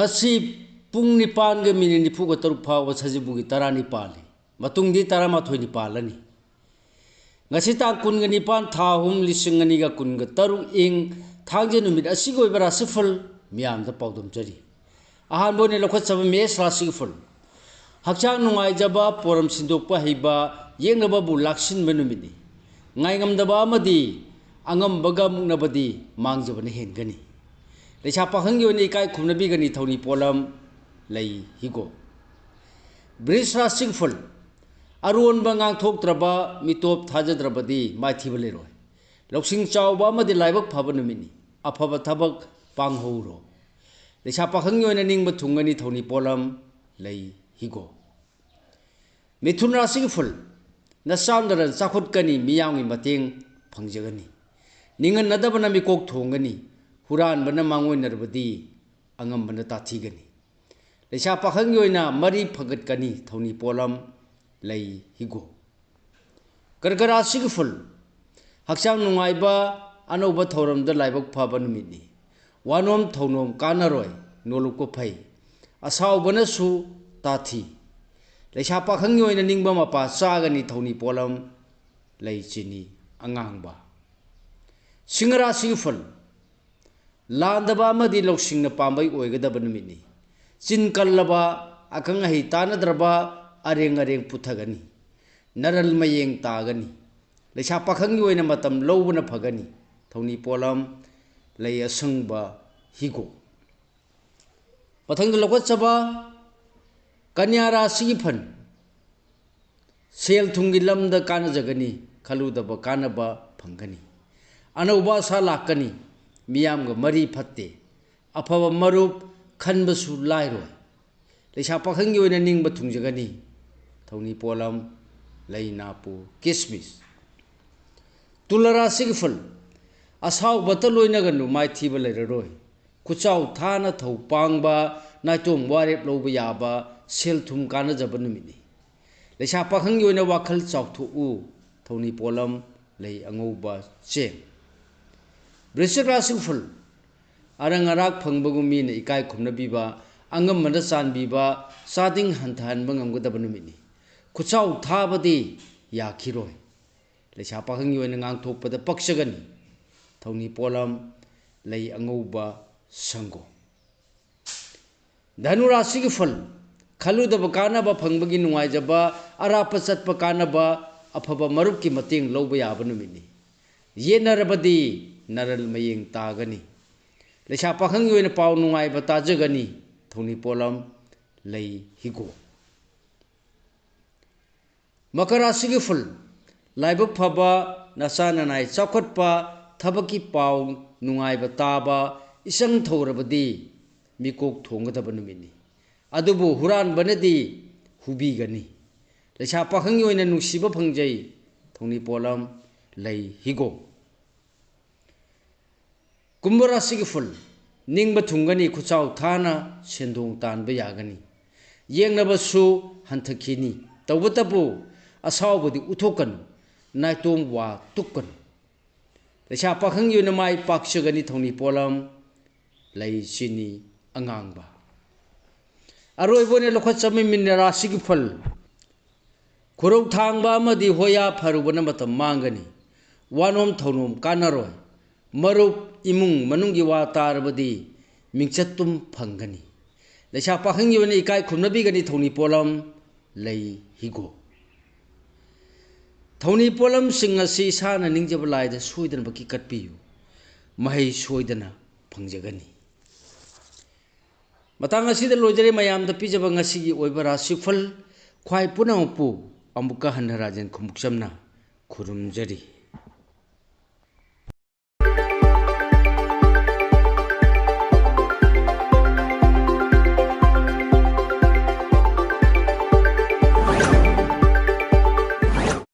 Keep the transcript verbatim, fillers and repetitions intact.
ꯉꯁꯤ ꯄꯨꯡ ꯅꯤꯄꯥꯟꯒ ꯃꯤꯅꯤꯠ ꯅꯤꯐꯨꯒ ꯇꯔꯨꯛ ꯐꯥꯎꯕ ꯁꯖꯤꯕꯨꯒꯤ ꯇꯔꯥꯅꯤ ꯄꯥꯜꯂꯤ꯫ ꯃꯇꯨꯡꯗꯤ ꯇꯔꯥꯃꯥꯊꯣꯏꯅꯤ ꯄꯥꯜꯂꯅꯤ꯫ ꯉꯁꯤ ꯇꯥꯡ ꯀꯨꯟꯒ ꯅꯤꯄꯥꯟ, ꯊꯥ ꯑꯍꯨꯝ, ꯂꯤꯁꯤꯡ ꯑꯅꯤꯒ ꯀꯨꯟꯒ ꯇꯔꯨꯛ, ꯏꯪ ꯊꯥꯡꯖ ꯅꯨꯃꯤꯠ ꯑꯁꯤꯒꯤ ꯑꯣꯏꯕ ꯔꯥꯁꯤꯐꯜ ꯃꯤꯌꯥꯝꯗ ꯄꯥꯎꯗꯝꯖꯔꯤ꯫ ꯑꯍꯥꯟꯕ ꯑꯣꯏꯅ ꯂꯧꯈꯠꯆꯕ ꯃꯦꯁ ꯔꯥꯁꯤꯒꯤ ꯐꯜ꯫ ꯍꯛꯆꯥꯡ ꯅꯨꯡꯉꯥꯏꯖꯕ, ꯄꯣꯔꯝ ꯁꯤꯟꯗꯣꯛꯄ ꯍꯩꯕ, ꯌꯦꯛꯅꯕꯕꯨ ꯂꯥꯛꯁꯤꯟꯕ ꯅꯨꯃꯤꯠꯅꯤ꯫ ꯉꯥꯏꯉꯝꯗꯕ ꯑꯃꯗꯤ ꯑꯉꯝꯕꯒ ꯃꯨꯛꯅꯕꯗꯤ ꯃꯥꯡꯖꯕꯅ ꯍꯦꯟꯒꯅꯤ꯫ ꯂꯩꯁꯥ ꯄꯥꯈꯪꯒꯤ ꯑꯣꯏꯅ ꯏꯀꯥꯏ ꯈꯨꯝꯅꯕꯤꯒꯅꯤ ꯊꯧꯅꯤ ꯄꯣꯠꯂꯝ ꯂꯩ ꯍꯤꯒꯣꯛ꯫ ꯕ꯭ꯔꯤꯖ ꯔꯥꯁꯤꯒꯤ ꯐꯜ꯫ ꯑꯔꯣꯟꯕ ꯉꯥꯡꯊꯣꯛꯇ꯭ꯔꯕ, ꯃꯤꯇꯣꯞ ꯊꯥꯖꯗ꯭ꯔꯕꯗꯤ ꯃꯥꯏꯊꯤꯕ ꯂꯩꯔꯣꯏ꯫ ꯂꯧꯁꯤꯡ ꯆꯥꯎꯕ ꯑꯃꯗꯤ ꯂꯥꯏꯕꯛ ꯐꯕ ꯅꯨꯃꯤꯠꯅꯤ꯫ ꯑꯐꯕ ꯊꯕꯛ ꯄꯥꯡꯍꯧꯔꯣ꯫ ꯂꯩꯁꯥ ꯄꯥꯈꯪꯒꯤ ꯑꯣꯏꯅ ꯅꯤꯡꯕ ꯊꯨꯡꯒꯅꯤ ꯊꯧꯅꯤ ꯄꯣꯠꯂꯝ ꯂꯩ ꯍꯤꯒꯣꯛ꯫ ꯃꯤꯊꯨꯟ ꯔꯥꯁꯤꯒꯤ ꯐꯜ꯫ ꯅꯆꯥꯟꯗꯅ ꯆꯥꯎꯈꯠꯀꯅꯤ, ꯃꯤꯌꯥꯝꯒꯤ ꯃꯇꯦꯡ ꯐꯪꯖꯒꯅꯤ꯫ ꯅꯤꯡꯍꯟꯅꯗꯕꯅ ꯃꯤꯀꯣꯛ ꯊꯣꯡꯒꯅꯤ꯫ ꯍꯨꯔꯥꯟꯕꯅ ꯃꯥꯡꯑꯣꯏꯅꯔꯕꯗꯤ ꯑꯉꯝꯕꯅ ꯇꯥꯊꯤꯒꯅꯤ꯫ ꯂꯩꯁꯥ ꯄꯥꯈꯪꯒꯤ ꯑꯣꯏꯅ ꯃꯔꯤ ꯐꯒꯠꯀꯅꯤ ꯊꯧꯅꯤ ꯄꯣꯠꯂꯝ ꯂꯩ ꯍꯤꯒꯣꯛ꯫ ꯀꯔꯀ ꯔꯥꯁꯤꯒꯤ ꯐꯜ꯫ ꯍꯛꯆꯥꯡ ꯅꯨꯡꯉꯥꯏꯕ, ꯑꯅꯧꯕ ꯊꯧꯔꯝꯗ ꯂꯥꯏꯕꯛ ꯐꯕ ꯅꯨꯃꯤꯠꯅꯤ꯫ ꯋꯥꯅꯣꯝ ꯊꯧꯅꯣꯝ ꯀꯥꯟꯅꯔꯣꯏ, ꯅꯣꯂꯨꯛꯄ ꯐꯩ꯫ ꯑꯁꯥꯎꯕꯅꯁꯨ ꯇꯥꯊꯤ꯫ ꯂꯩꯁꯥ ꯄꯥꯈꯪꯒꯤ ꯑꯣꯏꯅ ꯅꯤꯡꯕ ꯃꯄꯥ ꯆꯥꯒꯅꯤ ꯊꯧꯅꯤ ꯄꯣꯠꯂꯝ ꯂꯩ ꯆꯤꯅꯤ ꯑꯉꯥꯡꯕ꯫ ꯁꯤꯡꯍ ꯔꯥꯁꯤꯒꯤ ꯐꯜ꯫ ꯂꯥꯟꯗꯕ ꯑꯃꯗꯤ ꯂꯧꯁꯤꯡꯅ ꯄꯥꯝꯕꯩ ꯑꯣꯏꯒꯗꯕ ꯅꯨꯃꯤꯠꯅꯤ꯫ ꯆꯤꯟ ꯀꯜꯂꯕ, ꯑꯈꯪ ꯑꯍꯩ ꯇꯥꯟꯅꯗ꯭ꯔꯕ, ꯑꯔꯦꯡ ꯑꯔꯦꯡ ꯄꯨꯊꯒꯅꯤ꯫ ꯅꯔꯜ ꯃꯌꯦꯡ ꯇꯥꯒꯅꯤ꯫ ꯂꯩꯁꯥ ꯄꯥꯈꯪꯒꯤ ꯑꯣꯏꯅ ꯃꯇꯝ ꯂꯧꯕꯅ ꯐꯒꯅꯤ꯫ ꯊꯧꯅꯤ ꯄꯣꯠꯂꯝ ꯂꯩ ꯑꯁꯪꯕ ꯍꯤꯒꯣꯛ꯫ ꯃꯊꯪꯗ ꯂꯧꯈꯠꯆꯕ ꯀꯟꯌꯥ ꯔꯥꯁꯤꯒꯤ ꯐꯜ꯫ ꯁꯦꯜ ꯊꯨꯝꯒꯤ ꯂꯝꯗ ꯀꯥꯟꯅꯖꯒꯅꯤ, ꯈꯜꯂꯨꯗꯕ ꯀꯥꯟꯅꯕ ꯐꯪꯒꯅꯤ꯫ ꯑꯅꯧꯕ ꯑꯁꯥ ꯂꯥꯛꯀꯅꯤ, ꯃꯤꯌꯥꯝꯒ ꯃꯔꯤ ꯐꯠꯇꯦ꯫ ꯑꯐꯕ ꯃꯔꯨꯞ ꯈꯟꯕꯁꯨ ꯂꯥꯏꯔꯣꯏ꯫ ꯂꯩꯁꯥ ꯄꯥꯈꯪꯒꯤ ꯑꯣꯏꯅ ꯅꯤꯡꯕ ꯊꯨꯡꯖꯒꯅꯤ꯫ ꯊꯧꯅꯤ ꯄꯣꯠꯂꯝ ꯂꯩ ꯅꯥꯄꯨ ꯀꯤꯁꯃꯤꯁ꯫ ꯇꯨꯂꯥ ꯔꯥꯁꯤꯒꯤ ꯐꯜ꯫ ꯑꯁꯥꯎꯕꯇ ꯂꯣꯏꯅꯒꯅꯨ, ꯃꯥꯏꯊꯤꯕ ꯂꯩꯔꯔꯣꯏ꯫ ꯈꯨꯆꯥꯎ ꯊꯥꯅ ꯊꯧ ꯄꯥꯡꯕ, ꯅꯥꯏꯇꯣꯝ ꯋꯥꯔꯦꯞ ꯂꯧꯕ ꯌꯥꯕ, ꯁꯦꯜ ꯊꯨꯝ ꯀꯥꯟꯅꯖꯕ ꯅꯨꯃꯤꯠꯅꯤ꯫ ꯂꯩꯁꯥ ꯄꯥꯈꯪꯒꯤ ꯑꯣꯏꯅ ꯋꯥꯈꯜ ꯆꯥꯎꯊꯣꯛꯎ꯫ ꯊꯧꯅꯤ ꯄꯣꯠꯂꯝ ꯂꯩ ꯑꯉꯧꯕ ꯆꯦꯡ꯫ ꯕ꯭ꯔꯤꯁꯤꯛ ꯔꯥꯁꯤꯒꯤ ꯐꯜ꯫ ꯑꯔꯪ ꯑꯔꯥꯛ ꯐꯪꯕꯒꯨꯝ ꯃꯤꯅ ꯏꯀꯥꯏ ꯈꯨꯝꯅꯕꯤꯕ, ꯑꯉꯝꯕꯅ ꯆꯥꯟꯕꯤꯕ, ꯆꯥꯗꯤꯡ ꯍꯟꯊꯍꯟꯕ ꯉꯝꯒꯗꯕ ꯅꯨꯃꯤꯠꯅꯤ꯫ ꯈꯨꯠꯆꯥꯎ ꯊꯥꯕꯗꯤ ꯌꯥꯈꯤꯔꯣꯏ꯫ ꯂꯩꯁꯥ ꯄꯥꯈꯪꯒꯤ ꯑꯣꯏꯅ ꯉꯥꯡꯊꯣꯛꯄꯗ ꯄꯛꯆꯒꯅꯤ꯫ ꯊꯧꯅꯤ ꯄꯣꯠꯂꯝ, ꯂꯩ ꯑꯉꯧꯕ, ꯁꯪꯒꯣꯝ꯫ ꯙꯅꯨ ꯔꯥꯁꯤꯒꯤ ꯐꯜ, ꯈꯜꯂꯨꯗꯕ ꯀꯥꯟꯅꯕ ꯐꯪꯕꯒꯤ ꯅꯨꯡꯉꯥꯏꯖꯕ, ꯑꯔꯥꯞꯄ ꯆꯠꯄ ꯀꯥꯟꯅꯕ, ꯑꯐꯕ ꯃꯔꯨꯞꯀꯤ ꯃꯇꯦꯡ ꯂꯧꯕ ꯌꯥꯕ ꯅꯨꯃꯤꯠꯅꯤ꯫ ꯌꯦꯠꯅꯔꯕꯗꯤ ꯅꯔꯜ ꯃꯌꯦꯡ ꯇꯥꯒꯅꯤ꯫ ꯂꯩꯁꯥ ꯄꯥꯈꯪꯒꯤ ꯑꯣꯏꯅ ꯄꯥꯎ ꯅꯨꯡꯉꯥꯏꯕ ꯇꯥꯖꯒꯅꯤ꯫ ꯊꯧꯅꯤ ꯄꯣꯠꯂꯝ, ꯂꯩ ꯍꯤꯒꯣꯛ꯫ ꯃꯀꯔ ꯔꯥꯁꯤꯒꯤ ꯐꯨꯜ, ꯂꯥꯏꯕꯛ ꯐꯕ, ꯅꯆꯥ ꯅꯅꯥꯏ ꯆꯥꯎꯈꯠꯄ, ꯊꯕꯛꯀꯤ ꯄꯥꯎ ꯅꯨꯡꯉꯥꯏꯕ ꯇꯥꯕ, ꯏꯆꯪ ꯊꯧꯔꯕꯗꯤ ꯃꯤꯀꯣꯛ ꯊꯣꯡꯒꯗꯕ ꯅꯨꯃꯤꯠꯅꯤ꯫ ꯑꯗꯨꯕꯨ ꯍꯨꯔꯥꯟꯕꯅꯗꯤ ꯍꯨꯕꯤꯒꯅꯤ꯫ ꯂꯩꯁꯥ ꯄꯥꯈꯪꯒꯤ ꯑꯣꯏꯅ ꯅꯨꯡꯁꯤꯕ ꯐꯪꯖꯩ꯫ ꯊꯧꯅꯤ ꯄꯣꯠꯂꯝ, ꯂꯩ ꯍꯤꯒꯣꯛ꯫ ꯀꯨꯝꯚ ꯔꯥꯁꯤꯒꯤ ꯐꯨꯜ, ꯅꯤꯡꯕ ꯊꯨꯡꯒꯅꯤ, ꯈꯨꯠꯆꯥꯎ ꯊꯥꯅ ꯁꯦꯟꯗꯣꯡ ꯇꯥꯟꯕ ꯌꯥꯒꯅꯤ꯫ ꯌꯦꯡꯅꯕꯁꯨ ꯍꯟꯊꯈꯤꯅꯤ꯫ ꯇꯧꯕꯇꯕꯨ ꯑꯁꯥꯎꯕꯗꯤ ꯎꯠꯊꯣꯛꯀꯅꯨ, ꯅꯥꯏꯇꯣꯝ ꯋꯥ ꯇꯨꯛꯀꯅꯨ꯫ ꯂꯩꯁꯥ ꯄꯥꯈꯪꯒꯤ ꯑꯣꯏꯅ ꯃꯥꯏ ꯄꯥꯛꯆꯒꯅꯤ꯫ ꯊꯧꯅꯤ ꯄꯣꯠꯂꯝ, ꯂꯩ ꯆꯤꯅꯤ ꯑꯉꯥꯡꯕ꯫ ꯑꯔꯣꯏꯕ ꯑꯣꯏꯅ ꯂꯧꯈꯠꯆꯕ ꯃꯤꯟꯅ ꯔꯥꯁꯤꯒꯤ ꯐꯜ, ꯈꯨꯔꯧ ꯊꯥꯡꯕ ꯑꯃꯗꯤ ꯍꯣꯌꯥ ꯐꯔꯨꯕꯅ ꯃꯇꯝ ꯃꯥꯡꯒꯅꯤ꯫ ꯋꯥꯅꯣꯝ ꯊꯧꯅꯣꯝ ꯀꯥꯟꯅꯔꯣꯏ꯫ ꯃꯔꯨꯞ ꯏꯃꯨꯡ ꯃꯅꯨꯡꯒꯤ ꯋꯥ ꯇꯥꯔꯕꯗꯤ ꯃꯤꯡꯆꯠꯇꯨꯝ ꯐꯪꯒꯅꯤ꯫ ꯂꯩꯁꯥ ꯄꯥꯈꯪꯒꯤ ꯑꯣꯏꯅ ꯏꯀꯥꯏ ꯈꯨꯝꯅꯕꯤꯒꯅꯤ꯫ ꯊꯧꯅꯤ ꯄꯣꯠꯂꯝ, ꯂꯩ ꯍꯤꯒꯣꯛ꯫ ꯊꯧꯅꯤ ꯄꯣꯠꯂꯝꯁꯤꯡ ꯑꯁꯤ ꯏꯁꯥꯅ ꯅꯤꯡꯖꯕ ꯂꯥꯏꯗ ꯁꯣꯏꯗꯅꯃꯛꯀꯤ ꯀꯠꯄꯤꯌꯨ꯫ ꯃꯍꯩ ꯁꯣꯏꯗꯅ ꯐꯪꯖꯒꯅꯤ꯫ ꯃꯇꯥꯡ ꯑꯁꯤꯗ ꯂꯣꯏꯖꯔꯦ ꯃꯌꯥꯝꯗ ꯄꯤꯖꯕ ꯉꯁꯤꯒꯤ ꯑꯣꯏꯕ ꯔꯥꯁꯤꯐꯜ꯫ ꯈ꯭ꯋꯥꯏ ꯄꯨꯝꯅꯃꯛꯄꯨ ꯑꯃꯨꯛꯀ ꯍꯟꯅ ꯔꯥꯖꯦꯟ ꯈꯨꯃꯨꯛꯆꯝꯅ ꯈꯨꯔꯨꯝꯖꯔꯤ꯫